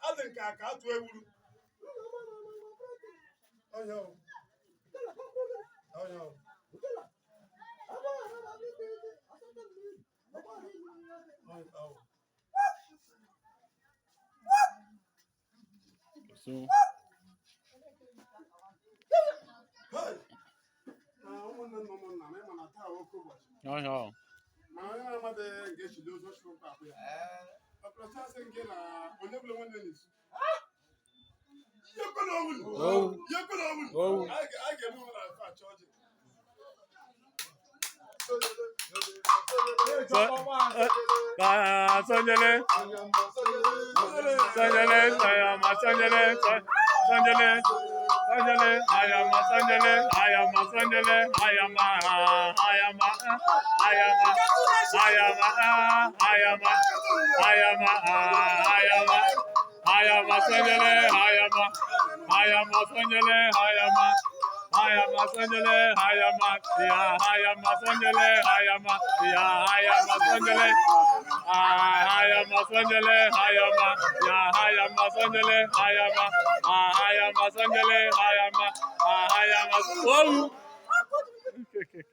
Adị nke a ka atụ ewuru. Ọhịa o. Ọhịa o. Ọhịa o. So, Hey! Na ụmụnne na ụmụnna m, ịma na taa oke ụbọchị. ọhịa o. Ma onye na-amadịghị nke echili ozu chụrụ mkpa akwụ ya. Ọkọrọcha sị nke na onye bụla nwanne n'izu. Ihe kwere owu. Owu. Ihe kwere owu. Owu. Anyị ga-eme omenala afọ achọ ọjị. Ah, Sanyele, Sanyele, Sayama, Sanyele, Sanyele, Sanyele, Ayama, Sanyele, Ayama, Sanyele, Ayama, Ayama, Ayama, Ayama, Ayama, Ayama, Ayama, Ayama, Sanyele, Ayama, Ayama, Sanyele, Ayama, Ayama, Sanyele, Ayama, Ya, Ayama, Sanyele, Ayama, Ya, Ayama, Sanyele, Ayama, Sanyele, Ayama, Ya, Ayama, Sanyele, Ayama, Ayama, Sanyele, Ayama, Ayama, Owu.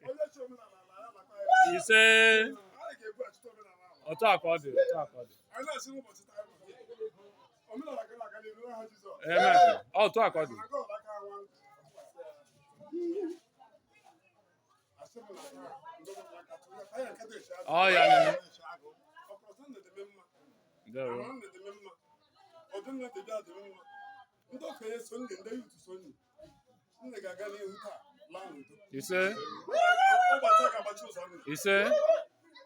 Onye chi omenala ala ya maka ya. Ise, Anyị ga-ebu achịta omenala ahụ. otu a ka ọ dị, otu a ka ọ dị. Anyị na-asị n'ụbọchị taa anyị bụ omenala gara aga n'iru n'aha Jizọs. Amen. Otu a ka ọ dị. Na God aka nwa asị m na taa, ndị ọbụla aka tụrụ ya, taa ya nke dị echi agụ. Ọ ya nene. Ọkọlọtọ na-edeme mma. Ndewo. Amara na-edeme mma. Ọdịnna dịbịa adịme mma. Ndị okenye so nne, ndị yutu so nne. Nne ga-aga n'ihu taa laa n'udo. Ise, Ụbọchị a ga-agbachi ụzọ nne. ise,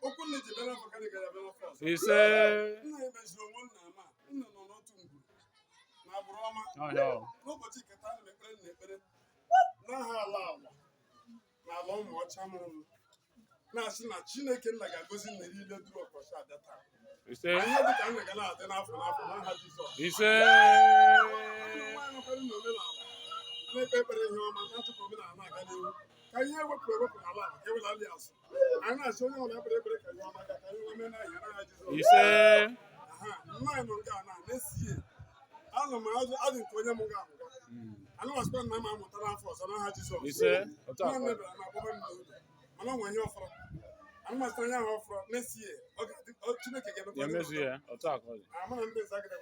Okwu nne ji bịa n'afọ karị gara abịa n'afọ ọzọ. ise. Nna emeziri onwe nna ama. Nna nọ n'otu ngwuru na agbụrụ ọma. Ọhịa o. N'ụbọchị nke taa, ana m ekpere nna ekpere n'aha ala ala na ala ụmụ ọcha mụrụ m, na-asị na Chineke nna ga-agọzi nne niile duru ọkọchị abịa taa. Ise, Ma ihe dị ka nna ga na-adị n'afọ n'afọ n'aha Jizọs. ise. Nwaanyị nọkarị n'omenala na-ekpe ekpere ihe ọma na-achụpụ omenala na-aga n'ihu ka ihe ewepụ ewepụ n'ala ala ka ewelali azụ. Anyị na-asị onye ọbụla ekpere ekpere ka ihe ọma ga ka ihe ọma mee n'ahịa n'aha Jizọs. Ise. Aha, nna anyị nọ nke a na n'esie anụ m azụ adị nke onye m ga-amụga. Anụ masịkwa nna m amụta n'afọ ọzọ n'aha Jizọs. Ise. Otu a Nna ka m ọ dị. bịara na akpọba m n'ụlọ mana ọ nwere ihe ọfọrọ anụ masịta onye ahụ ọfọrọ n'esie ọ ga-adị Chineke ga-emekwa Ya emezu ya, otu a ka ọ dị. amara ndị nza gịrị